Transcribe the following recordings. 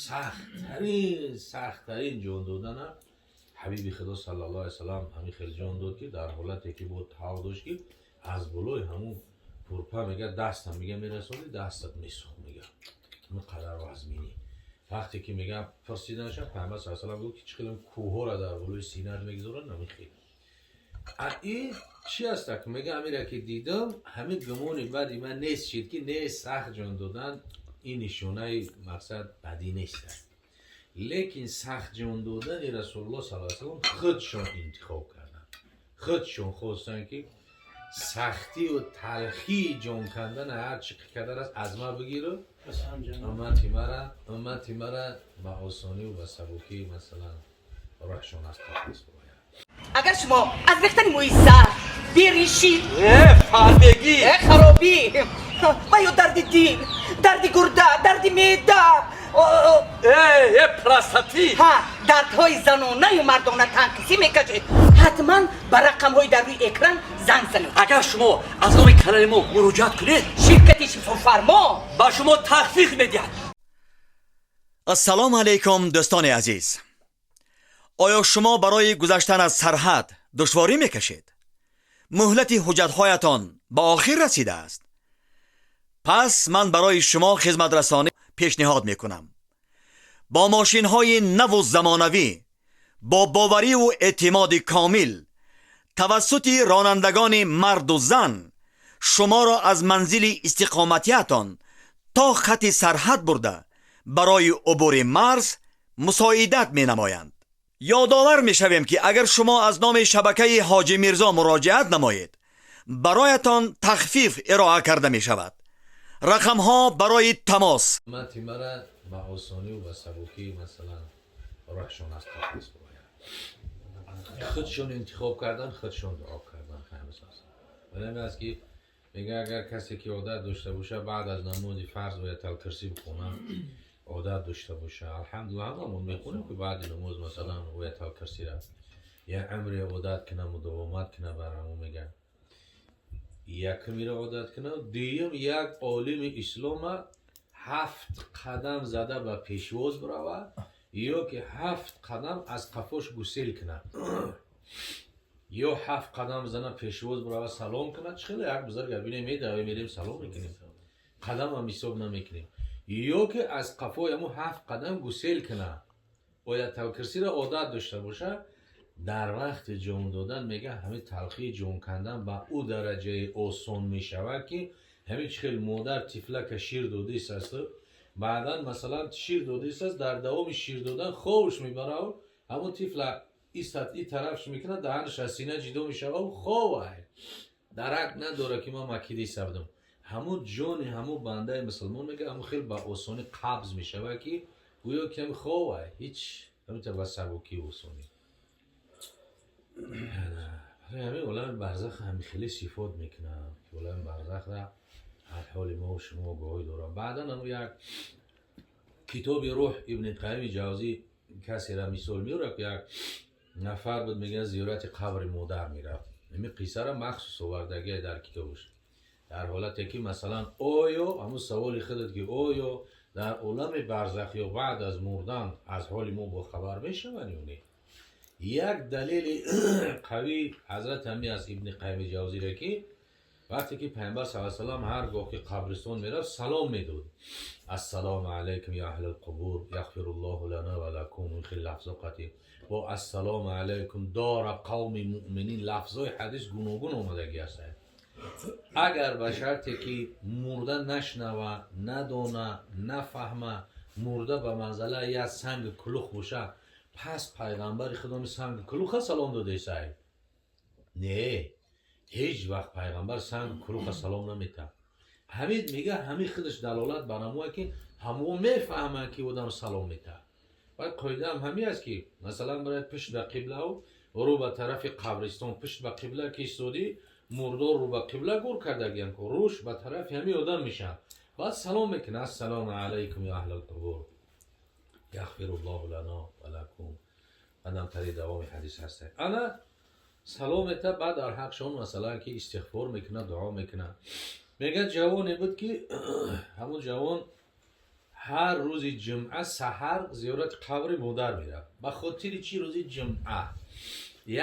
Сахттарин, сахттарин ҷон додана ҳабиби Худо саллаллоҳу алайҳи васаллам ҳамин хел ҷон дод, ки дар ҳолате ки бо тав дошт, ки аз болои ҳамун пурпа, мега, дастам, мега, мерасони, дастат месӯхт, мега, ҳамин қадар вазминӣ. Вақте ки, мега, пурсиданаша, Пайғамбар саллаллоҳу алайҳи васаллам гуфт, ки чӣ хел кӯҳҳоро дар болои синаат мегузоранд, ҳамин хел. И чӣ аста ки, мега, ҳамира ки дидам, ҳамин гумони бади ман нест шид, ки не, сахт ҷон додан ин нишонаи, мақсад, бадӣ нест. Лекин сахт ҷон додани Расулуллоҳ саллаллоҳу алайҳи васаллам худшон интихоб карданд, худшон хостанд, ки сахтию талхии ҷон кандан ҳар чӣ қадар аст, аз ма бигиру уммати мара ба осонию ба сабукӣ, масалан, роҳшон аз қафас бояд. Агар шумо аз рехтани мӯи сар, беришӣ, Фарбегӣ, харобӣ ва ё дарди дил, дарди гурда, дарди меъда, простатит, ҳа, дардҳои занонаю мардона танқисӣ мекашед, ҳатман ба рақамҳои дар рӯи экран занг занед. Агар шумо аз номи канали мо муроҷиат кунед, ширкати Шифофармо ба шумо тахфиф медиҳад. Ассалому алайкум, дӯстони азиз! Оё шумо барои гузаштан аз сарҳад душворӣ мекашед? Муҳлати ҳуҷҷатҳоятон ба охир расидааст? Пас ман барои шумо хизматрасонӣ пешниҳод мекунам. Бо мошинҳои наву замонавӣ, бо бовариву эътимоди комил, тавассути ронандагони марду зан шуморо аз манзили истиқоматиятон то хати сарҳад бурда, барои убури марз мусоидат менамоянд. Ёдовар мешавем, ки агар шумо аз номи шабакаи Ҳоҷӣ Мирзо муроҷиат намоед, бароятон тахфиф ироа карда мешавад. Рақамҳо барои тамос: Уммати мара ба осонию ба сабукӣ, масалан, роҳшон аз қафас бояд. Худшон интихоб кардан, худшон дуо кардан. Барои аст, ки мега, агар касе ки одат дошта боша, баъд аз намози фарз Ояталкурсӣ бихонад, одат дошта боша, алҳамдулилла, ҳамамон мехонем, ки баъди намоз, масалан, Ояталкурсира як амре одат кина, мудовомат кина бар ҳамон, мега, якумиро одат кина. Дуюм, як олими ислома ҳафт қадам зада ба пешвоз биравад ё ки ҳафт қадам аз қафош гусел кунад, ё ҳафт қадам зана пешвоз бирава, салом кунад. Чӣ хеле як бузурга бинем, медавем, мерем, салом мекунем, қадамам ҳисоб намекунем, ё ки аз қафои ҳамун ҳафт қадам гусел кунад. Ояталкурсиро одат дошта боша, дар вақти ҷон додан, мега, ҳамин талхии ҷон кандан ба ӯ дараҷаи осон мешавад, ки ҳамин чӣ хел модар тифлака шир додист асту баъдан, масалан, шир додист аст, дар давоми шир додан хобш мебараву ҳамун тифла истат, и тарафш мекунад, даҳанаш аз сина ҷидо мешававу ховай, дарак надора, ки ман макидиста будам. Ҳамун ҷони ҳамун бандаи мусулмон, мега, ҳамун хел ба осонӣ қабз мешавад, ки гӯё ки ҳами ховай, ҳеҷ ҳамин ба сабукию осонӣ. Барои ҳамин олами барзах ҳами хеле сифот мекунад, ки олами барзахра ҳар ҳоли мо шумо огоҳӣ дорад. Баъдан ҳамун як китоби Рӯҳ, Ибни Қайими Ҷавзӣ касера мисол меорад, ки як нафар буд, мегӯяд, зиёрати қабри модар мерафт. Ҳамин қиссара махсус овардагия дар китобаш. Дар ҳолате ки, масалан, оё ҳамун саволи худат, ки оё дар олами барзах ё баъд аз мурдан аз ҳоли мо бохабар мешаванд ё не, як далели қавӣ ҳазрат ҳами аз Ибни Қайими Ҷавзире, ки вақте ки Пайғамбар с салам ҳар гоҳ ки қабристон мерафт, салом медод: «Ассалому алайкум я аҳлал қубур, яғфируллоҳу лана ва лакум», ин хел лафзо қатӣ бо «Ассалому алайкум дора қавми муъминин». Лафзои ҳадис гуногун омадагӣ ҳастанд. Агар ба шарте ки мурда нашнава, надона, нафаҳма, мурда ба манзалаи як санги кулух боша, пас пайғамбари худоми санги кулуха салом додесай? Не, ҳеҷ вақт пайғамбар санги кулуха салом наметавад. Ҳамид мега, ҳамин худаш далолат бар ҳамое, ки ҳамо мефаҳманд, ки одам салом метавад. Баъд қоидаам ҳамин аст, ки масалан барои пушт ба қиблау рӯ ба тарафи қабристон, пушт ба қибла ки истодӣ, мурдор рӯ ба қибла гур кардагиян ку, рӯш ба тарафи ҳамин одам мешавад, баъд салом мекунад: «Ассалому алайкум я аҳлал қубур, яғфируллоҳу лано ва лакум». Баъдам тари давоми ҳадис ҳаста. Ана салом мета, баъд дар ҳақшон, масалан, ки истиғфор мекунад, дуо мекунад. Мегӯяд, ҷавоне буд, ки ҳамун ҷавон Ҳар рӯзи ҷумъа саҳар зиёрати қабри модар меравад. Ба хотири чӣ рӯзи ҷумъа?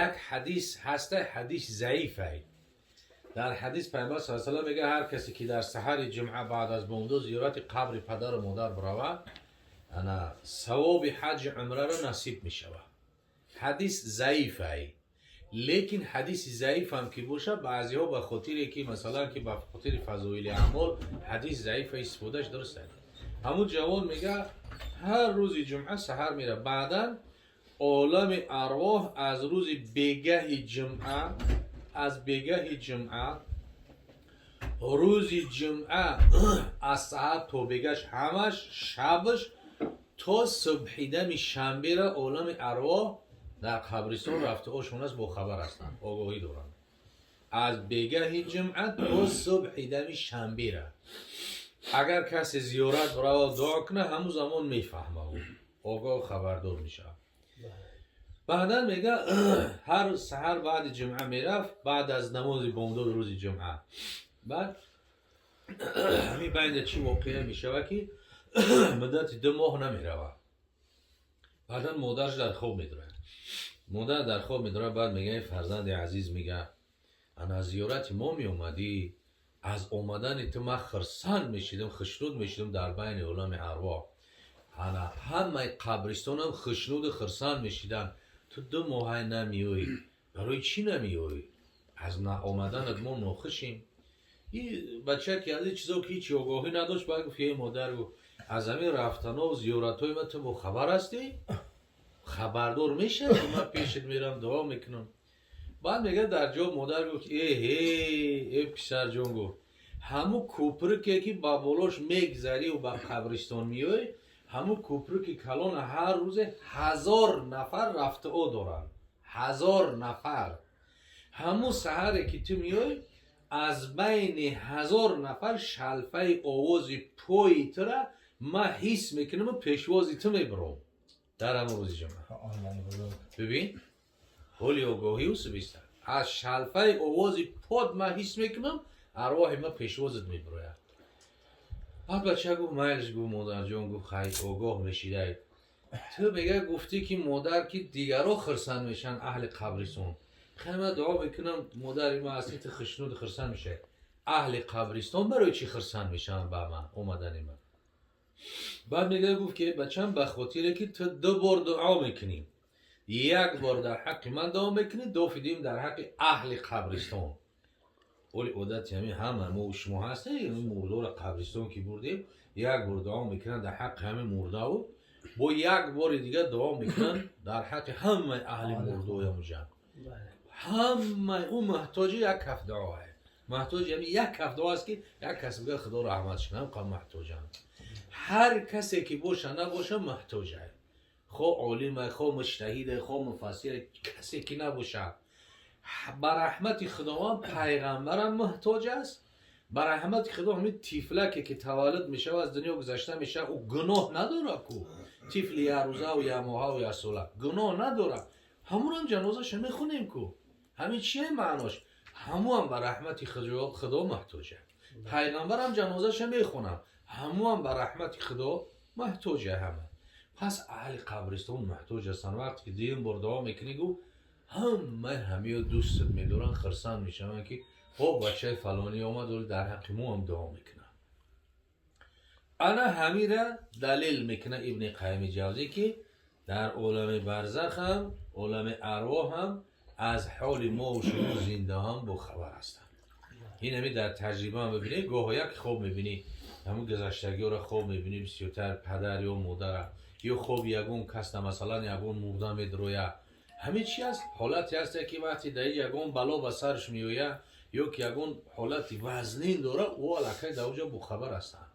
Як ҳадис ҳаста, ҳадис заифай. Дар ҳадис Пайғамбар с салам мега, ҳар касе ки дар саҳари ҷумъа баъд аз бомдод зиёрати қабри падару модар биравад, ана савоби ҳаҷи умраро насиб мешавад. Ҳадис заифай, лекин ҳадиси заифам ки бошад, баъзеҳо ба хотире ки, масалан, ки ба хотири фазоили аъмол ҳадис заифа истифодаш дуруст аст. Ҳамун ҷавон мега, ҳар рӯзи ҷумъа саҳар мера. Баъдан олами арвоҳ аз рӯзи бегаҳи ҷумъа, аз бегаҳи ҷумъа, рӯзи ҷумъа аз саҳар то бегаш, ҳамаш шабаш то субҳидами шанбера олами арвоҳ дар қабристон рафтаошон аст, бохабар ҳастанд, огоҳӣ доранд. Аз бегаҳи ҷумъа то субҳидами шанбера агар касе зиёрат биравад, дуо кунад, ҳамун замон мефаҳма, ӯ огоҳ, хабардор мешавад. Баъдан мега, ҳар саҳар баъди ҷумъа мерафт, баъд аз намози бомдод рӯзи ҷумъа. Баъд ҳамин байнда чӣ воқеа мешавад, ки муддати 2 моҳ намеравад. Баъдан модараш дар хоб медорад, модар дар хоб медорад. Баъд мега: «Фарзанди азиз», мега, «ана зиёрати мо меомадӣ, аз омадани ту ман хирсанд мешидам, хушнуд мешидам. Дар байни олами арвоҳ ана ҳамаи қабристонам хушнуду хирсанд мешиданд. Ту 2 моҳай намеоӣ, барои чӣ намеоӣ? Аз наомаданат мо нохушем». И бача ки аз ин чизо ки ҳеҷ огоҳӣ надошт, баъд гуфт: «Е модар», гуфт, «аз ҳамин рафтанов зиёратҳои ман ту бохабар ҳастӣ, хабардор мешавӣ, ки ман пешат мерам, дуо мекунам». Баъд мега, дар ҷо модар гуфт: «Э ҳе, э писарҷон», гуфт, «ҳамун кӯпруке ки ба болош мегзариву ба қабристон меоӣ, ҳамун кӯпруки калон ҳар рӯзе 1000 нафар рафтуо доранд, 1000 нафар. Ҳамун саҳаре ки ту меоӣ, аз байни 1000 нафар шалфаи овози пои тура ман ҳис мекунаму пешвози ту мебурам дар ҳамун рӯзи ҷумъа». Бибин, ҳоли огоҳӣ усубиста, аз шалфаи овози под ман ҳис мекунам, арвоҳи ман пешвозат мебурояд. Баъд бача гуфт: «Майлиш», гуфт, «модарҷон», гуфт, «хай, огоҳ мешидай». Ту, мега, гуфтӣ ки модар, ки дигаро хирсанд мешаванд, аҳли қабристон. Хай, ман дуо мекунам, модари ман ҳастӣ, ту хушнуду хирсанд мешавӣ. Аҳли қабристон барои чӣ хирсанд мешаванд ба ман омадани ман? Баъд мега, гуфт ки бачам, ба хотире ки ту ду бор дуо мекунӣ: як бор дар ҳаққи ман дуо мекунӣ, дафъи дуюм дар ҳаққи аҳли қабристон. Оли одати ҳамин ҳама мо шумо ҳастем, мурдоро қабристон ки бурдем, як бор дуо мекунанд дар ҳаққи ҳамин мурдаву бо як бори дигар дуо мекунанд дар ҳаққи ҳамаи аҳли мурдои ҳамуҷа. Ҳамаи ӯ муҳтоҷи як каф дуое, муҳтоҷи ҳамин як каф дуо аст, ки як кас бигӯяд, Худо раҳматш кунам, қа муҳтоҷанд. Ҳар касе ки боша, набоша, муҳтоҷа, хо олима, хо муҷтаҳиде, хо муфассире, касе ки набошад, ба раҳмати Худованд пайғамбарам муҳтоҷ аст, ба раҳмати Худо ҳамин тифлаке ки таваллуд мешава, аз дунё гузашта мешава, ӯ гуноҳ надора ку, тифли якрӯзаву якмоҳаву яксола гуноҳ надора, ҳамунам ҷанозаша мехонем ку. Ҳамин чие маънош? Ҳамуам ба раҳмати Худо муҳтоҷа. Пайғамбарам ҷанозаша мехонам, ҳамуам ба раҳмати Худо муҳтоҷа. Ҳама пас аҳли қабристон муҳтоҷ ҳастанд. Вақте ки дуюм бор дуо мекунӣ, гу, ҳамаи ҳамиё дӯстат медоранд, хирсанд мешаванд, ки хоб, бачаи фалонӣ омад, оли дар ҳаққи мо ҳам дуо мекунад. Ана ҳамира далел мекунад Ибни Қайими Ҷавзӣ, ки дар олами барзах ҳам, олами арвоҳ ҳам аз ҳоли мову шумо зиндаҳам бохабар ҳастанд. Ин ҳами дар таҷрибаам бибинед, гоҳо як хоб мебинӣ, ҳамун гузаштагиёро хоб мебинӣ, бисёртар падар ё модара ё хоби ягон касна, масалан, ягон мурда медроя. Ҳамин чи аст? Ҳолате ҳасте, ки вақте дар ягон бало ба сараш меояд ё ки ягон ҳолати вазнин дора, ӯ аллакай дар оҷо бохабар ҳастанд,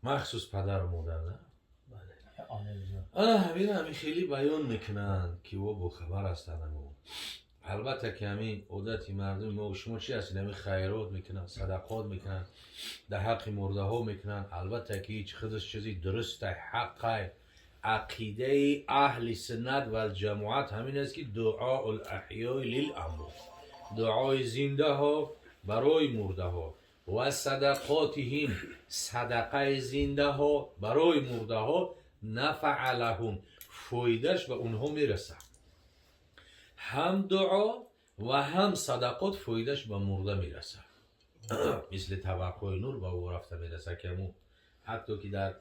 махсус падару модар. Ана ҳамин ҳамин хеле баён мекунанд, ки ӯ бохабар ҳастанд. Албатта ки ҳамин одати мардуми мо шумо чи ҳаст? Ҳамин хайрот мекунанд, садақот мекунанд, дар ҳаққи мурдаҳо мекунанд. Албатта ки ҳеҷ худаш чизи дурустай, ҳаққай. Ақидаи аҳли суннат валҷамоат ҳамин аст, ки дуоул аҳёи лил амвот, дуои зиндаҳо барои мурдаҳо. Ва садақотиҳим, садақаи зиндаҳо барои мурдаҳо, нафаа лаҳум, фоидаш ба онҳо мерасад. Ҳам дуо ва ҳам садақот фоидаш ба мурда мерасад, мисли табақҳои нур ба ӯ рафта мерасад, ки ҳамун ҳатто ки дар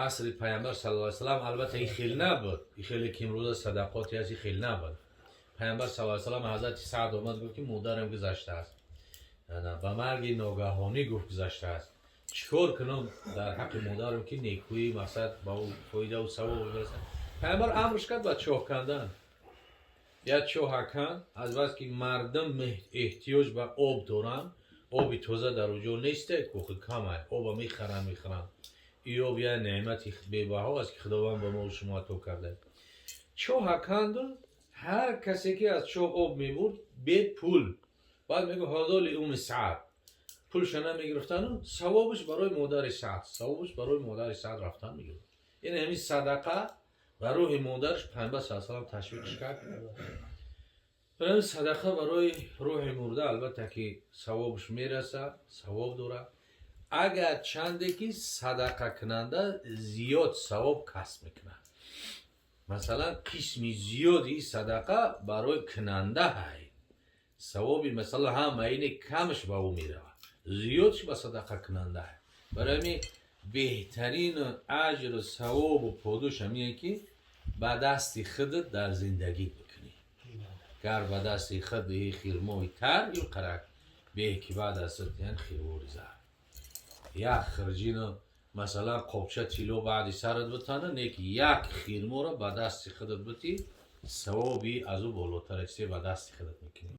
асри Паямбар саллаллоҳу алайҳи васаллам, албатта, ин хел набуд, ин хеле ки имрӯза садақоте ҳаст, ин хел набуд. Паямбар саллаллоҳу алайҳи васаллам, ҳазрати Саъд омад, гуфт, ки модарам гузаштааст, ба марги ногаҳонӣ, гуфт, гузаштааст, чӣ кор кунам дар ҳаққи модарам, ки некӯӣ, мақсад, ба ӯ фоидаву савоб бирасад? Паямбар амрш кард ба чоҳ кандан. Як чоҳа канд. Аз бас ки мардум эҳтиёҷ ба об доранд, оби тоза дар оҷо несте, кохи камай оба мехаранд. Ин об як неъмати бебаҳо аст, ки Худованд ба мо шумо ато карда. Чоҳа канду ҳар касе ки аз чоҳ об мебурд, бепул. Баъд мегӯ: ҳазо ли умми Саад. Пулша намегирифтану савобаш барои модари Саад, савобаш барои модари Саад рафтан мегирифт. Ин ҳамин садақа ба рӯҳи модараш Паямбар са салам ташвиқш кард. Барои садақа барои рӯҳи мурда, албатта, ки савобаш мерасад, савоб дорад, агар чанде ки садақакунанда зиёд савоб касб мекунад. Масалан, қисми зиёди садақа барои кунанда ҳай савоби, масалан, ҳама ини камаш ба ӯ меравад, зиёдш ба садақакунанда ҳай. Барои ҳамин беҳтарин аҷру савобу подош ҳамине, ки ба дасти худат дар зиндагӣ бикунӣ. Гар ба дасти худ диҳӣ хирмои тар, ин қарак беҳ, ки баъд аз ян хирвори зар. Як хирҷину, масалан, қобча тилло баъди сарат битана, не ки як хирморо ба дасти худат битӣ, савоби аз ӯ болотар, чизе ба дасти худат мекунӣ.